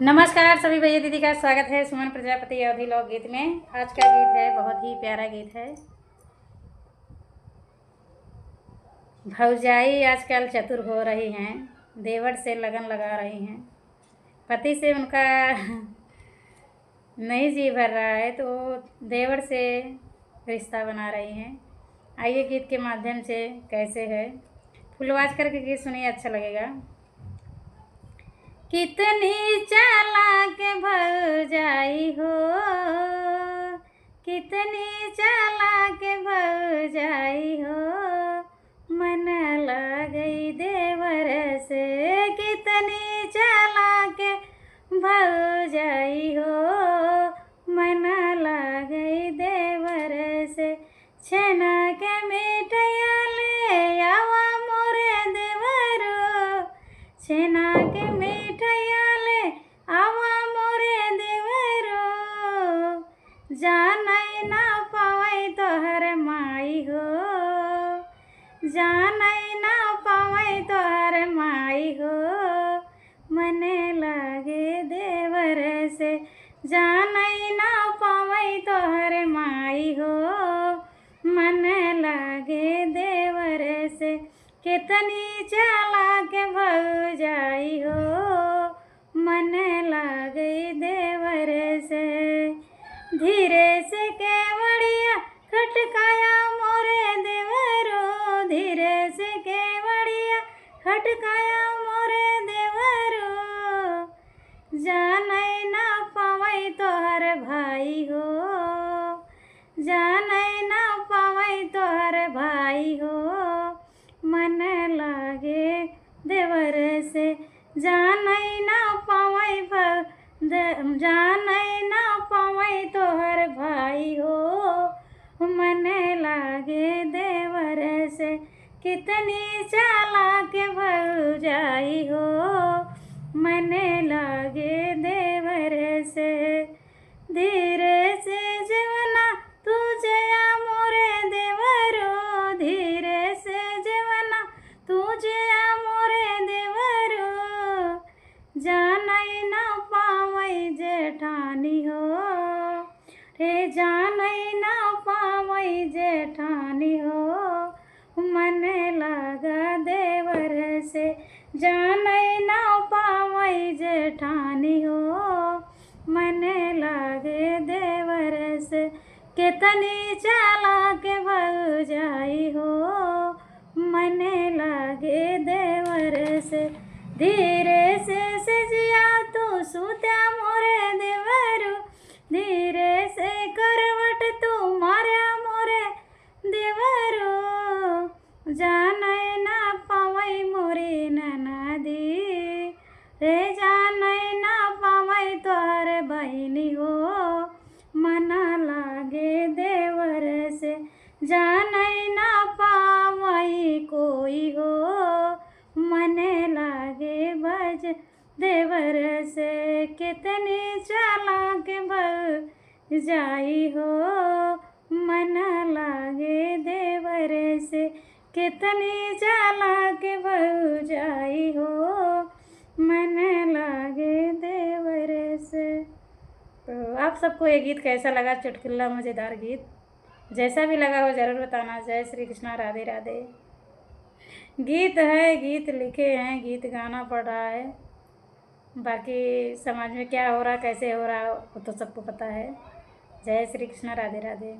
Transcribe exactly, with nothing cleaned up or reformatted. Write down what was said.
नमस्कार सभी भैया दीदी का, स्वागत है सुमन प्रजापति अवधी लोकगीत में। आज का गीत है, बहुत ही प्यारा गीत है। भौजाई आजकल चतुर हो रही हैं, देवर से लगन लगा रही हैं, पति से उनका नहीं जी भर रहा है, तो वो देवर से रिश्ता बना रही हैं। आइए गीत के माध्यम से कैसे है, full आवाज करके गीत सुनिए, अच्छा लगेगा। कितनी चालाक भौजाई हो, कितनी चालाक भौजाई हो, मन लागई देवर से। कितनी चालाक भौजाई हो, मन लागई देवर से। छेना के मिठाइया ले आवा मोरे देवरो, छेना के मिठाइया ले आवा मोरे देवरो। जानई ना पावई तोहर माई हो, जानई ना पावई तोहर माई हो, मन लागे देवर से। जानई ना पावई तोहर माई हो, मन लागे देवर से। कितनी चालाक भौजाई हो, मन लागे देवर से। धीरे से केवड़िया खटकाया मोरे देवरो, धीरे से केवड़िया खटकाया मोरे देवरो। जानई ना पावई तोहर भाई हो, जानई ना पावई तोहर भाई हो, मन लागे देवर से। जानई ना पावई भ-, द-, जानई ना पावई तोहर भाई हो, मन लागे देवर से। कितनी चालाक भौजाई हो, मन लागे देवर से। धीरे से जेवना तू जया मोरे देवरो, धीरे से जेवना तू जया मोरे देवरो। जानई ना पावई जेठानी हो, रे जानई ना पावई जेठानी हो, मन लागा देवर से। जानई ना पावई जेठानी हो, मन लागे देवर से। कितनी चालाक भौजाई हो, मन लागे देवर से। धीरे से सजिया तू सूत्या मोरे देवरू, धीरे से करवट तू मार्या मोरे देवरू। जानई ना पावई मोरी ननदी, रे जानई ना पावई तोहर बहिनी हो, मन लागे देवर से। जानई ना पावई कोई हो, मन लागे बज देवर से। कितनी चालाक भौजाई हो, मन लागे देवर से। कितनी चालाक भौजाई हो, मन लागे देवर से। तो आप सबको ये गीत कैसा लगा, चुटकुला मज़ेदार गीत? जैसा भी लगा हो, ज़रूर बताना। जय श्री कृष्णा, राधे राधे। गीत है, गीत लिखे हैं, गीत गाना पड़ रहा है, बाकी समाज में क्या हो रहा, कैसे हो रहा, वो तो सबको पता है। जय श्री कृष्णा, राधे राधे।